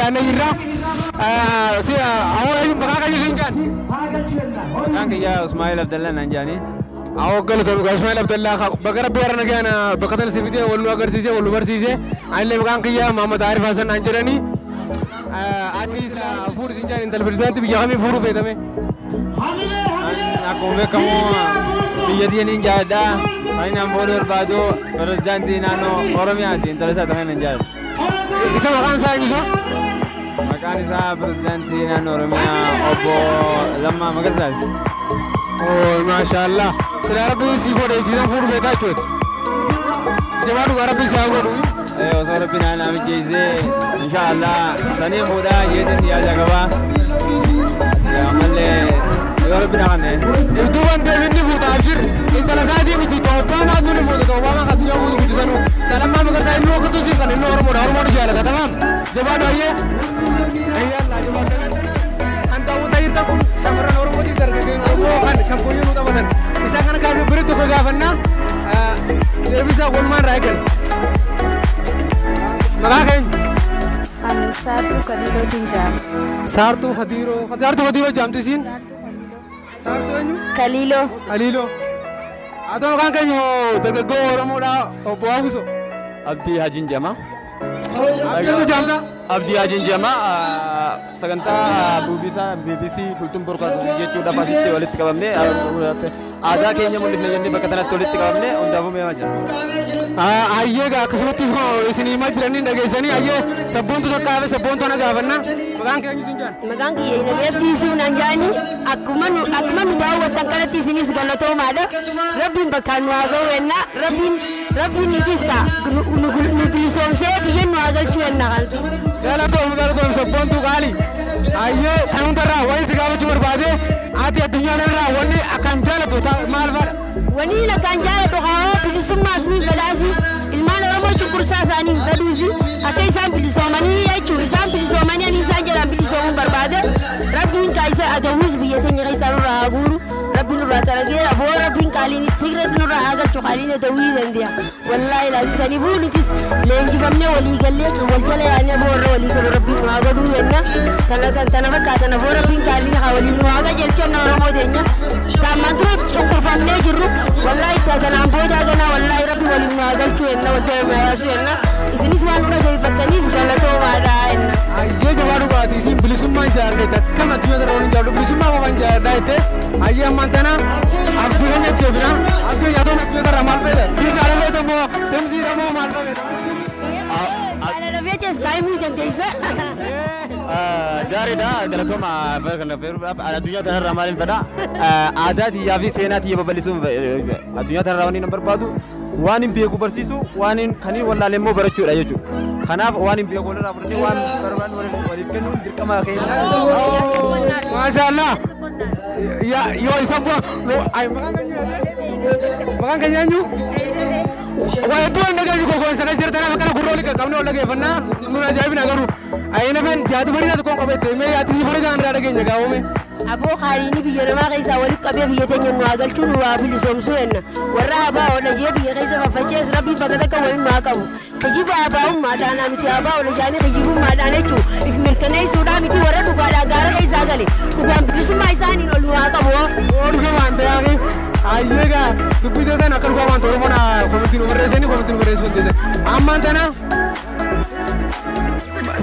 dhiyaannee jirra. Maqaa keenya siin jaan? Maqaan kiyya Usmaa'il Abdallaa naan jedhani. Awwa galatoomii Usmaa'il Abdallaa bakka rabbi har'a nagaan bakka tana si fidee wal nu agarsiisee wal nu barsiisee anillee maqaan kiyya Mahammad Arif Hasan naan jedhani. Ati fuudhu siin jaan intala pirezidaantii biyya kamii fuudhuu feetame? Akkuma beekamu biyya tiyya niin jaalladha. Kan inni fuudhuu barbaadu pirezidaantii naannoo Oromiyaati intala isaa ta'an hin jaalladha. Isa maqaan isaa eenyu isaa? Maqaan isaa pirezidaantii naannoo Oromiyaa obbo Lammaa Magarsaati. Oh maashaallah. Silaa rabbi si godhe isiisan fuudhuu feetaa jechuuti. Jabaa dhugaa rabbi si haa godhu. Osoo rabbi naannoo mijjeessee inshaallah saniin fuudhaa jeetiin yaada qabaa. Ammallee yoo rabbi na kanne. Iftuuban deeminni fuuta abshir. Intala isaatii miti Obaamaa tuni fuuta Obaamaa kan addunyaa guutuu guddisanu. Lammaa Magarsaa inni hokkatu siif kan inni Oromoodha Oromoodha jaalata tamaam. Jabaa baay'ee. Ayyalla jabaa kan daawwataa jirtan kun shamarran Oromootiif dargaggeeyyiin Oromoo kan shampoonyii nu taphatan. Isaan kana gaafa bira tokko gaafannaa deebisaa walumaan irraa eegala. Maqaa keenya. An Saartuu Kadiirootiin jedhama. Saartuu Kadiiroo. Saartuu Kadiiroo jedhamti isiin? Saartuu eenyu? Kaliiloo. Kaliiloo. Haa ta'u maqaan keenya dargaggoo Oromoodhaa obbo Hawwisoo. Abdii Hajiin jedhama. Abdii jedhamta? Abdii Hajiin jedhama. Sagantaa BBC Bultuun Broadcast jechuudhaaf asitti walitti qabamne aadaa keenya mul'ifne jennee bakka kanatti walitti qabamne hundaafuu meemaa jira. Hayyee gaa akkasumattis isin himaa jiranii dhageessanii hayyee sabboontu tokko hafe sabboontu ana gaafanna maqaan keenya isin jaan. Maqaan kiyya Inabeetti Yusuf naan jedhani akkuma nu daawwattan kanatti isinis galatoomaadha. Rabbiin bakkaan nu haa ga'u jenna rabbiin nutis kaa nu bilisoomsee biyya nu haa galchuu jenna qalbii. Galatoom galatoom sabboontu qaali. Hayyee kan hundarraa wayii si gaafachuu barbaade ati addunyaa kanarraa wanni akkaan jaalatu maal fa'aadha? Wani akkaan jaalatu haa bilisummaas ni fedhaasi ilmaan Oromoo cunqursaa isaanii hin fedhuusi akka isaan bilisoomanii jechuun isaan bilisoomanii ani isaan jedhan bilisoomuun barbaade rabbiin kaisa adawwiis biyya teenya keessaa nurraa haa guuru rabbiin nurraa taragee aboo rabbiin qaaliin Tigreetti nurraa haa galchu qaaliin adawwii dandeenya wallaahi laazim nutis leenjifamnee walii gallee wal jala yaanee aboo warra walii galu rabbiin nu haa godhuu jenna tana fakkaatan aboo rabbiin qaaliin haa waliin nu haa qajeelchu jenna Oromoo teenya taammaan ture cunqurfamnee jirru wallaahi tanaan boodaa ganaa wallaahi rabbi waliin nu haa galchu jenna wal jala nu haa yaasu jenna isinis waan nu dhageeffattaniif galatoomaadha jenna. Hayyee jabaa dhugaati isin bilisummaan jaalladha akkam addunyaa irra waliin jaalladhu bilisummaa qofaan jaalladha jettee hayyee ammaan tana abdii keenya itti oofina abdii nyaatoon addunyaa irraa maal fayyada si jaalalleeta moo tumsiidha moo maal fayyada. Jaalala feetes kaayimuu dandeessa. Gaariidha galatooma addunyaa kanarraa maaliin fedha aadaa tiyyaa fi seenaa tiyya babal'isuun addunyaa kanarraa wanni nan barbaadu waan hin beeku barsiisu waan kan hin wallaalle immoo barachuudha jechuudha. Kanaaf waan hin beeku walirraa fudhannee waan barbaannu waliif kennuun dirqama keenya. Maashaallah. Yoo isa bu'a maqaan keenya eenyu? Waa hedduu waan dhageenyu konkolaasa keessa jirtan akkana gurra olii qaqqabnee ol dhageeffannaa nun ajaa'ibna garuu ayina fen jaati bareedaa tokkoon qabeette mee yaati si bareedaa irraa dhageenya gaa'oome. Aboo qaaliin biyya namaa keessaa walitti qabee biyya teenya nu haa galchuu nu haa bilisoomsuu jenna. Warra abaa ola jee biyya keessa faffachees rabbiin bakka takka waliin nu haa qabu. Kijiba abaa'ummaadhaan miti abaa ola jaanii kijibummaadhaan jechuun if mirkaneessuudhaan miti warra dhugaadhaan gaara keessaa gale dhugaan bilisummaa isaaniin ol nu haa qabu. Oo dhugaa waan ta'eef hayyee gaa dubbii teetan akka dhugaa waan Oromoon komitiin nu barreessanii komitiin nu barreessuu hin Ammaan tana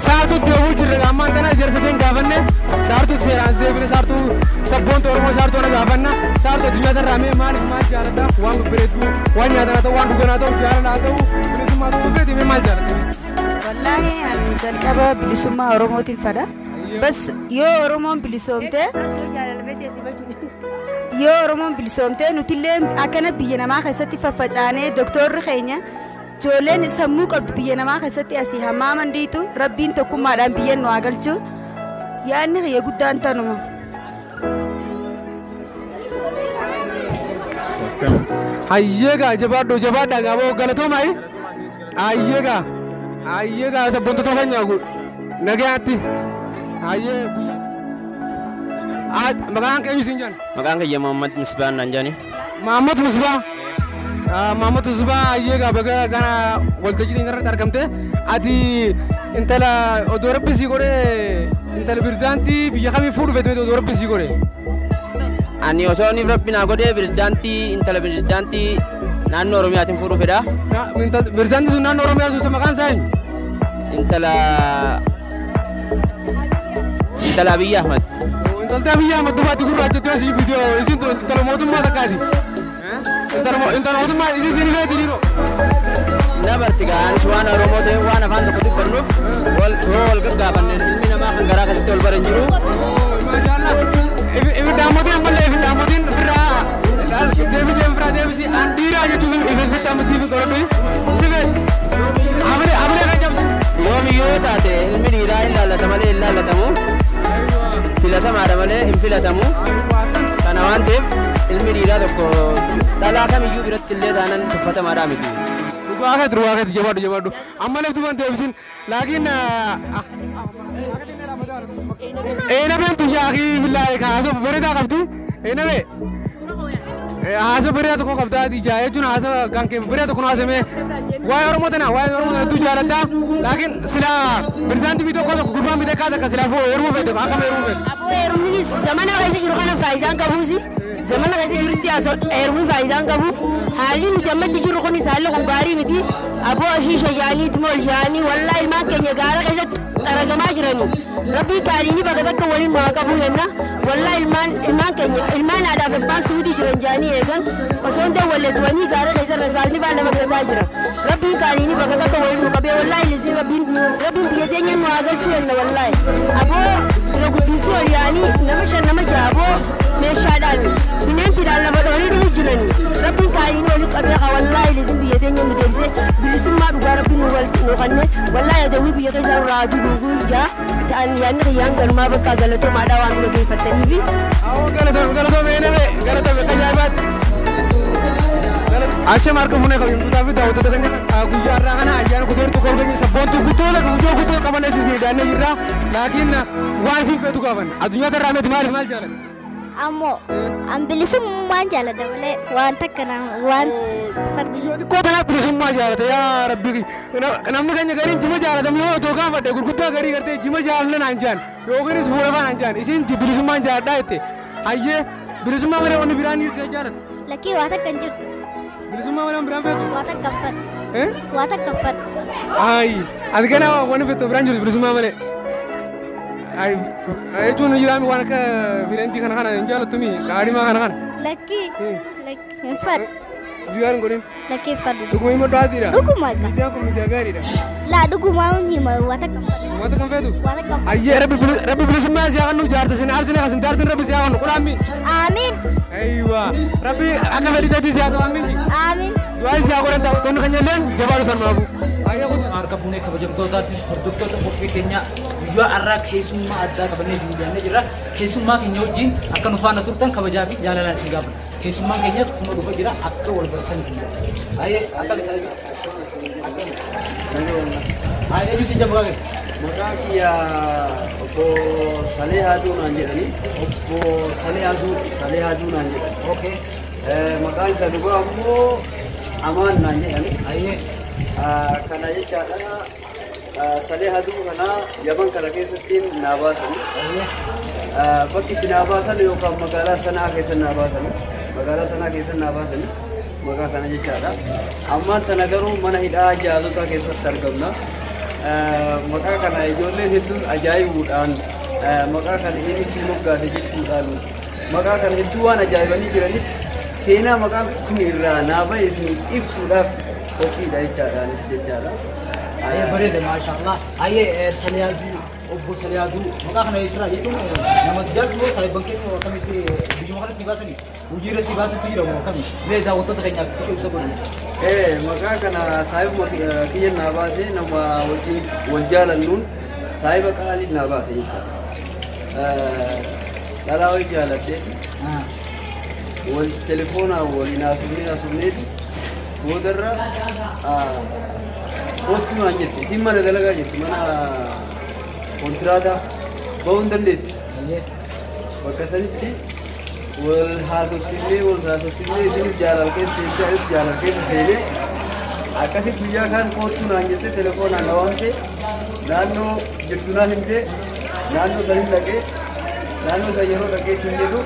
saartuu deemuu jirra ammaan tana ijaarsa ta'een gaafanne saartuu seeraan seefne saartuu sabboonta Oromoo saartuu ana gaafanna saartuu addunyaa tanarraa mee maaliif maal jaaladha waan babbareedduu waan nyaatan haa ta'u waan dhugan haa ta'u jaalala haa ta'u bilisummaa ta'uu feeti mee maal jaalatta? Wallaahi ani jalqaba bilisummaa Oromootiin fedha. Bas yoo Oromoon bilisoomte yoo Oromoon bilisoomte nutillee akkana biyya namaa keessatti faffacaanee doktorri keenya ijoolleen sammuu qabdu biyya namaa keessatti asii hammaaman dhiitu rabbiin tokkummaadhaan biyya nu haa galchu yaadni kiyya guddaan tanuma. Hayyee gaa jabaadhu jabaadhaa gaa boo galatoomaa hayyee gaa hayyee gaa sabboontota keenya nagayaatti hayyee maqaan keenya siin jedhan. Maqaan kiyya Muhammad Misbaa naan jedhani. Muhammad Misbaa. Maamatu Zubaa ayyee baga kana waltajjii teenya irratti argamte. Ati intala odoo rabbi sii godhee intala pirezidaantii biyya kamii fuudhu feete odoo rabbi sii godhee? Ani osoo inni rabbi naa godhee pirezidaantii intala pirezidaantii naannoo Oromiyaatiin fuudhuu fedha. Pirezidaantii sun naannoo Oromiyaa sun maqaan isaa eenyu? Intala Abiyyi Ahmad. Intalti Abiyyi Ahmad dubaatti gurraachatti asii bitee isin intala mootummaa takkaati. Intala mootummaa isin isin feeti dhiiroo. Na barti gaa anis waan Oromoo ta'e waan afaan tokko dubbannuuf wal wal gaggaafanne ilmi namaa kan garaa keessatti wal bara hin jiru. Ibidda ammallee ibidda ammatiin ofirraa deebi deebi ofirraa deebisi an dhiiraa jechuun ibidda ammatii fi qoradhu si feeti. Amalee amalee kan cabsu. Yoomiyyuu taate ilmi dhiiraa hin laallata malee hin laallatamu. Filatamaadha malee hin filatamu. Kana waan ta'eef ilmi dhiiraa tokko dhalaa kamiyyuu biratti illee taanan tuffatamaadhaa miti. Dhugaa keeti dhugaa keeti jabaadhu jabaadhu. Amma lafti waan deebisin laakiin eenabeen tuyyaa fi billaahi haasoo bareedaa qabdi. Eenabee haasoo bareedaa tokko qabdaa ijaa jechuun haasoo kan kee bareedaa tokko haasamee waa'ee Oromoo tana waa'ee Oromoo tana hedduu jaaladha. Laakiin silaa pirezidaantii biyya tokko tokko gurbaan biyya takkaa takka silaa heerumuu feete akkam heerumuu feete. Aboo heerumni zamana keessa jiru kana faayidaan qabuusi. Zamana keessa jirutti heerumni faayidaan qabu. Haalli nuti ammatti jirru kunis haalli kun gaarii miti. Aboo ashiisha yaanii tumol yaanii wallaa ilmaan keenya gaara keessatti xaragamaa jirani. Rabbii kaaliini bakka takka waliin waa qabu jenna. Wallaa ilmaan ilmaan keenya ilmaan haadhaaf abbaan suutii jiran jaanii eegan osoo hin dawwalletuwanii gaara keessa rasaasni faan nama gataa jira. Rabbii kaaliini bakka takka waliin nu qabee wallaa ilisi rabbiin rabbiin biyya teenya nu haa galchuu jenna wallaahi. Aboo bira guddisii ol yaanii nama shan nama jaha aboo meeshaadhaan bineentiidhaan lafa dhoolii dhumu jirani. Rabbiin kaaliini waliin qabee haa wallaahi ilisiin biyya teenya nu deebisee bilisummaa dhugaa rabbiin nu wal nu kanne wallaahi adawwii biyya keessa nurraa haa duguuguu jaa ta'an yaadni kiyyaan galumaa bakka galatoomaadhaa waan nu dhageeffattaniifi. Awwa galatoome galatoome eenabee galatoome tajaajilaatti. Ashee harka fuunee kabajamtootaa fi daawwattoota keenya guyyaa har'aa kana ayyaana kutoortuu qabu keenya sabboontuu guddoota guddoo guddoo qaban eessisnee daannee jirra. Laakiin waan isin feetu qaban addunyaa irraa miti maaliif maal jaalatta? Ammoo an bilisummaan jaalladha malee waan takka waan fardi. Yoo xiqqoo tanaaf bilisummaa jaalata yaa rabbi namni keenya gariin jima jaalatamu yoo otoo gaafadhe gurguddaa garii gartee jima jaalanna naan jaan yookiinis fuula faa naan jaan isin bilisummaan jaaladhaa jette hayyee bilisummaa malee wanni biraan ni jaalattu. Lakkii waa takka hin jirtu. Bilisummaa malee waan biraan feetu? Waa takka hin fadhu. Waa takka hin fadhu. Ayi ati kana wanni feetu biraan jirtu bilisummaa malee. Ayi jechuun jiraami waan akka firentii kana kana hin jaalattu qaadhimaa kana kana. Lakkii lakkii hin fadhu. Zigaar hin godhin. Lakkii hin fadhu. Dhuguma hima dhugaatiidha. Dhuguma egaa. Miidiyaan kun miidiyaa gaariidha. Laa dhugumaa hima waa takka hin fadhu. Waa takka hin feetu? Waa takka hin fadhu. Ayyee rabbi bilisummaa si haa kennu jaarsa sin aarsine kasin daarsin rabbi si haa kennu qulaammi. Amiin. Aywa rabbi akka fedhii ta'etti si haa ta'u amiin. Amiin. Du'aa si haa godhan taphattoonni keenya illeen jabaadhu salmaafu. Ayyee kutu. Harka fuunee kabajamtootaa fi hordoftoota qophii keenyaa guyyaa har'aa keessummaa addaa qabannee isin ijaannee jirra. Keessummaa keenya wajjin akka nu faana turtan kabajaa fi jaalalaan isin gaafanna. Keessummaan keenyas kuma dhufa jira akka wal bartan isin gaafanna. Ayyee akkam isaa Ayyee eenyu si jabaa gadi? Maqaan kiyya obbo Salee Haaduu naan jedhani. Obbo Salee Haaduu Salee Haaduu naan jedhani. Okay. Maqaan isa dhugaa ammoo Amaan naan jedhani. Ayyee. Kana jechaadha Salee Haaduu kana Yaman kana keessatti naa baasani. Ayyee. Bakki itti naa baasan yookaan magaalaa Sanaa keessa naa baasani. Magaalaa Sanaa keessa naa baasani. Maqaa kana jechaadha. Ammaan tana garuu mana hidhaa jaalotaa keessatti argamna. Maqaa kana ijoolleen hedduun ajaa'ibuudhaan maqaa kana inni si moggaase jechuudhaan maqaa kana hedduu waan ajaa'ibanii jiraniif seenaa maqaan kun irraa naa bahe isiniif ibsuudhaaf qophiidha jechaadha anis jechaadha. Ayyee bareeda maashaallah. Ayyee Salee Haaduu obbo Salee Haaduu maqaa kana eessarraa jechuun nama si jaalatu moo saayibban keenya akkamitti biyyuma kanatti si baasanii hojii irra si baasantu jira moo akkami mee daawwattoota keenyaaf ibsa godhu. Maqaa kana saayibuma kiyya naa baase nama wajjin wal jaalannuun saayiba qaalii naa baase jechaadha. Dhalaa wayii jaaladheeti wal telefoonaan waliin haasofnee haasofneeti boodarra kootu naan jette isin mana dalagaa jette mana kontiraataa bahuu hin dandeettu. Bakka sanitti Wal haasofsiisnee wal haasofsiisnee isinis jaalala keessa seenchaa anis jaalala keessa seenee akkasitti guyyaa kaan koottuu naan jettee telefoonaan na waamte naannoo jirtu naan himte naannoo sanin dhaqee naannoo san yeroo dhaqee ittiin jedhu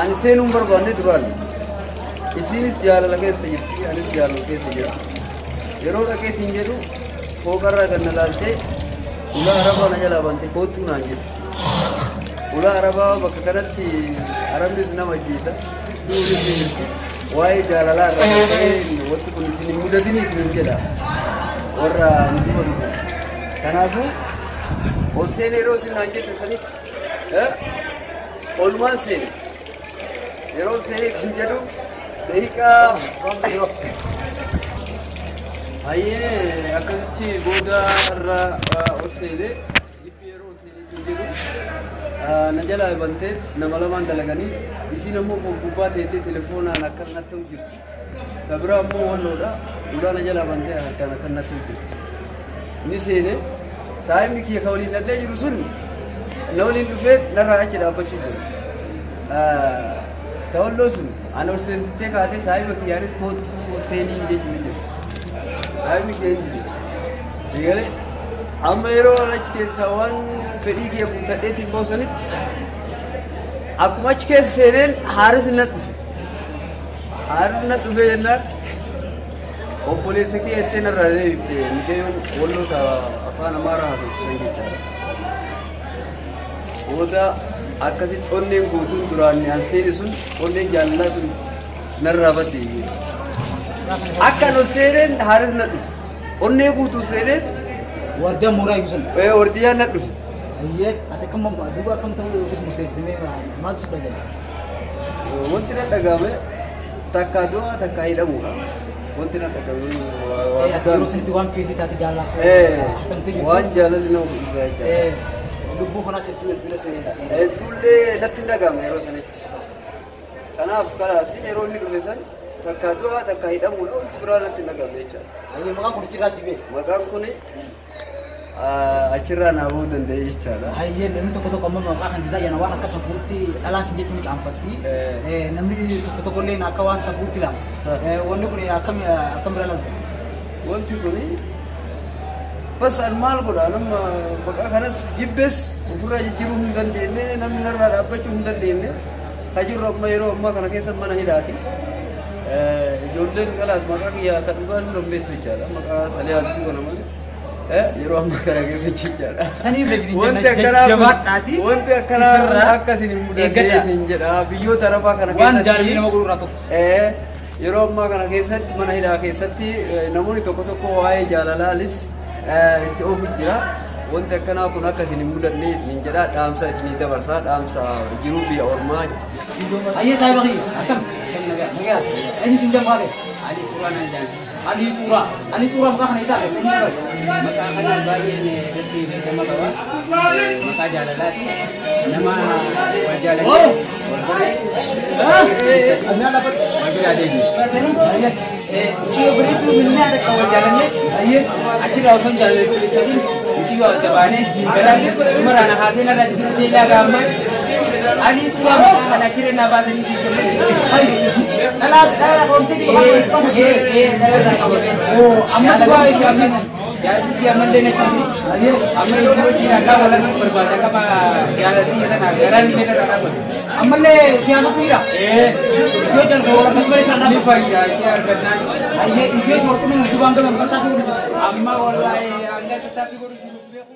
ani seenuu hin barbaanne duraan isinis jaalala keessa jirti anis jaalala keessa jira yeroo dhaqee ittiin jedhu fooqarraa kan na laaltee ulaa arabaa na jalaa bante koottuu naan jette. Ulaa arabaa bakka kanatti arabnis nama ajjeesa duunis ni jirti waa'ee jaalalaa irraa ta'ee wanti kun isin hin mudatin isin hin jedha warra nuti dhufu. Kanaafuu ol seenee yeroo isin naan jette sanitti olumaan seene yeroo seenee isin jedhu daqiiqaa hayyee akkasitti booda irraa ol seenee jibbi yeroo ol seenee isin jedhu na jalaa bantee nama lamaan dalaganii isin ammoo gubbaa teettee telefoonaan akkas natti ta'u jirti. Ta biraa ammoo walloodha ulaa na jalaa bantee harkaan akkas natti ta'u jirti. Inni seene saayimni kiyya ka waliin dhallee jiru sun na waliin dhufee narraa achi dhaabbachuu jiru. Ta walloo sun ana ol seensistee kaatee saayima kiyyaanis koottuu seenii jechuu hin jirti. Saayimni kiyya hin jiru. Eegalee amma yeroo achi keessaa waan fedhii kiyya guuttadheetiin bahu sanitti akkuma achi keessa seeneen haaris na dhufe. Haaris na dhufe jennaan obboleessa kiyya jettee narraa deebifte mucayyoon walloota afaan amaaraa haasofsiisan jechaadha. Booda akkasitti onneen guutuun duraan an seene sun onneen jaalalaa sun narraa badde. Akka an ol seeneen haaris na dhufe. Onnee guutuu seeneen Wardiyaa mooraa eegusan. Wardiyaan na dhufe. Ayyee ati akkam duuba akkam ta'uu yookiis murteessitamee maaltu si dhaga'e? Wanti na dhaga'ame takkaa du'a takkaa hidhamuudha. Wanti na dhaga'ame Ati yeroo sanitti waan fiilii taate jaalalaaf hatamtee jirtu. Waan jaalalli nama godhu jechaadha. Lubbuu kanaas hedduu hedduunas. Hedduullee natti hin dhaga'amne yeroo sanitti. Kanaaf kalaas yeroo inni dhufe san takkaa du'a takkaa hidhamuudha wanti biraa natti hin dhaga'amne jechaadha. Ayyee maqaan kun achirraa si bee? Maqaan kun achirraa naa bahuu danda'e jechaadha. Hayyee namni tokko tokko amma maqaa kan isaa yana waan akka safuutti dhalaan si jechuun ni qaanfatti. Namni tokko tokko illee akka waan safuutti ilaala. Wanni kun akkam akkam bira ilaalta? Wanti kun bas an maal godha nama maqaa kanas jibbees ofirraa jijjiiruu hin dandeenye namni narraa dhaabbachuu hin dandeenye ka jirru amma yeroo ammaa kana keessa mana hidhaati. Ijoolleen kalaas maqaa kiyya akka dhugaa hin beektu jechaadha. Maqaa Saliyaa kana malee. Yeroo ammaa kana keessa jechaadha. Saniif Wanti akkanaa jabaadhaati. Wanti akkanaa akka isin hin mudanne isin jedha. Biyyoota arabaa kana Waan jaalalli nama godhu irraa tokko. Yeroo ammaa kana keessatti mana hidhaa keessatti namoonni tokko tokko waa'ee jaalalaalis itti oofu jira. Wanti akkanaa kun akka isin hin mudanne isin jedha. Dhaamsa isinii dabarsaa dhaamsa jiruu biyya ormaa. Ayyee saayiba kiyya akkam? Nagaa. Eenyu sin jedhamu haadha? Ali Suuraa naan jedhama. Ali Suuraa. Ali Suuraa maqaa kana isaa beektu eenyu si Maqaa kana baay'een irratti beekama qaba. Maqaa jaalalaati. Nama wal jaalatee wal baree wal bira deemu. Mucayyoo bareedduu minnaa takka wal jaalanneet achirraa osoo hin jaalattiin mucayyoo adda baanee dhumarraa na haasee narraa jirutti deebi'aa gaammaatti. Ali Suuraa maqaa kana achirra naa baasanii si kennan. Dhalaa dhalaa qoomtee Dhalarraa qabame. Amma duwwaa isii amma Jaalatti si ammallee na jirti. Amma isii wajjin akka wal arguu barbaada qaba jaalattii kana garaan illee narraa dhaabbatu. Ammallee siyaasatu jira. Isii wajjin wal argatu malee isaan Ni dhaabbatu. fayya isii argannaan. Ayyee isii wajjin wal qunnamuu dubaan gama bakka taasisuu Amma wallaahi hanga tattaaffii godhu jiru beeku.